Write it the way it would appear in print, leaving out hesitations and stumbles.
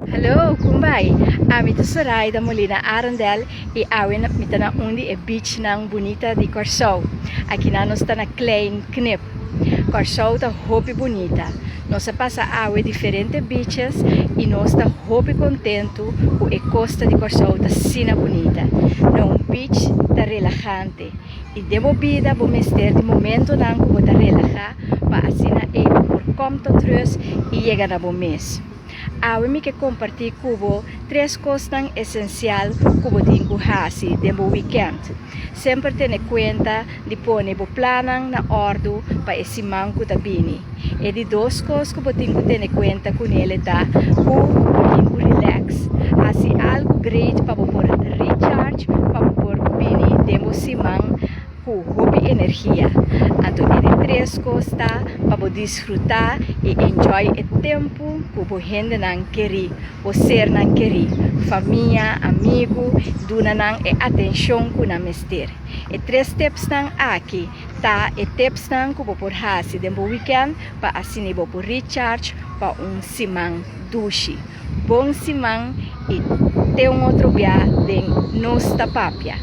Hallo, kon bai? Ami ta Soraida Molina Arendel i awe mi ta na un di e beachnan bunita di Kòrsou. Akinan nos ta na Klein Knip. Kòrsou ta hopi bunita. Nos a pasa awe diferente beaches i nos ta hopi kontentu ku e kosta di Kòrsou ta asina bunita. Na un beach ta relahante i den bo bida bo mester di momentonan ku bo ta relahá pa asina ei bo por kom tot rust i yega na bo mes. Awe mi ke kompartí ku bo tres kosnan esensial ku bo tin ku hasi den bo wikènt. Semper tene kuenta di pone bo plannan na òrdu pa e siman ku ta bini. E di dos kos ku bo tin ku tene kuenta kunele ta ku bo tin ku rilèks. Hasi algu great pa bo por recharge pa bo por bini den bo siman. Ku hopi energia. Anto e di tres kos ta pa bo disfrutá i enjoy e tempu ku bo hendenan kerí, bo sernan kerí, famia, amigu, duna nan e atenshon ku nan mester. E tres tipsnan aki ta e tipsnan ku bo por hasi den bo wikènt pa asina bo por recharge pa un siman dushi. Bon siman i te un otro bia den Nos Ta Papia.